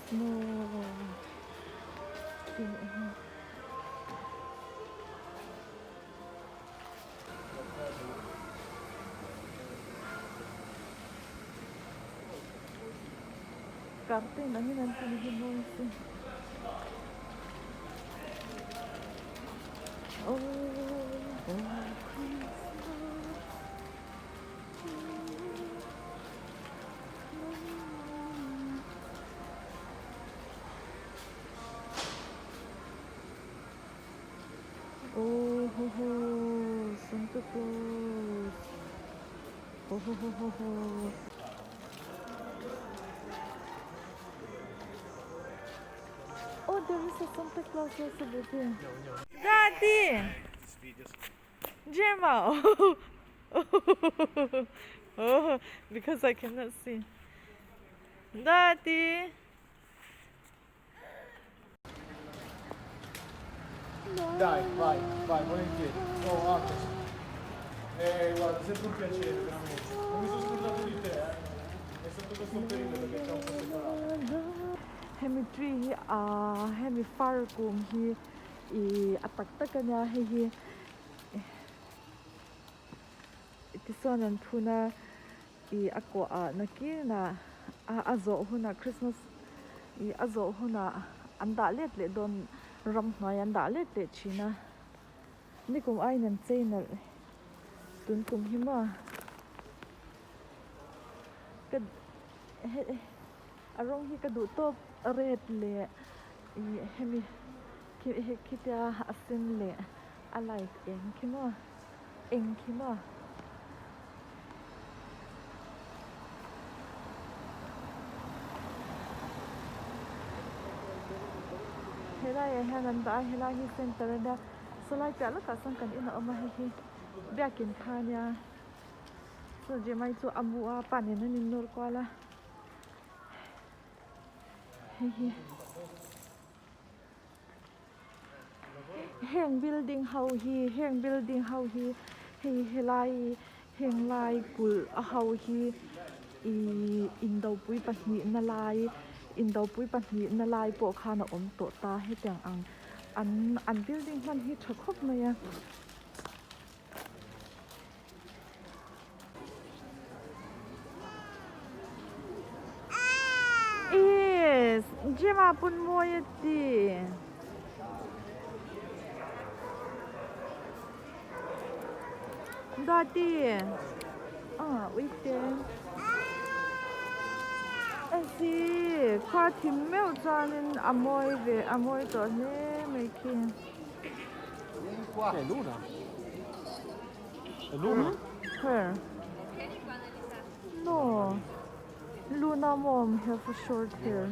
Snow tih hi. Curtain angin an ti hi mawi si. Oh, oh, Christmas. Oh ho ho Santa Claus ho ho ho ho ho Oh there is a Santa Claus also baby Daddy Gemma oh oh because I cannot see Daddy Dai, vai, vai, volentieri. Oh, Agnes. Eh, guarda, sempre un piacere, veramente. Non mi sono scordato di te, eh. È stato questo periodo che ci ha un po' separato. Hemi tree hi ah hemi far kum hi ih a tak tak a nia hei hi tichuan an phun a ih a kuah ah nakinah a zawh hunah Christmas ih a zawh hunah an dah let leh dawn ramhnuai an dah let leh thin a nikum aiin an chei nalh tun kum hi maw ka a rawng hi ka duh tawp red leh ih hemi khitia a sen leh a light eng khi maw. Eng khi maw? Helaiah hian an dah a, helai hi center a nia, sawlai piah lawkah sawn kan in a awm a hei hi biakin kha a nia, chu Jemai chu a mu a pa nen an innawr kual a, hei hi. Heng building ho hi heng building ho hi hei helai heng lai kulh a ho hi ihh indopui pahnih na lai indopui pahnih na lai pawh khan a awm tawh ta hetiang ang an an building hman hi tha khawp mai a. Yes, Gemma pun mawi a ti. Dati, ah uite. Asi, khua thim meuh chuanin a mawi ve, a mawi tawh hle mai khi. È Luna. È Luna? Where? No. Luna mom have a short hair.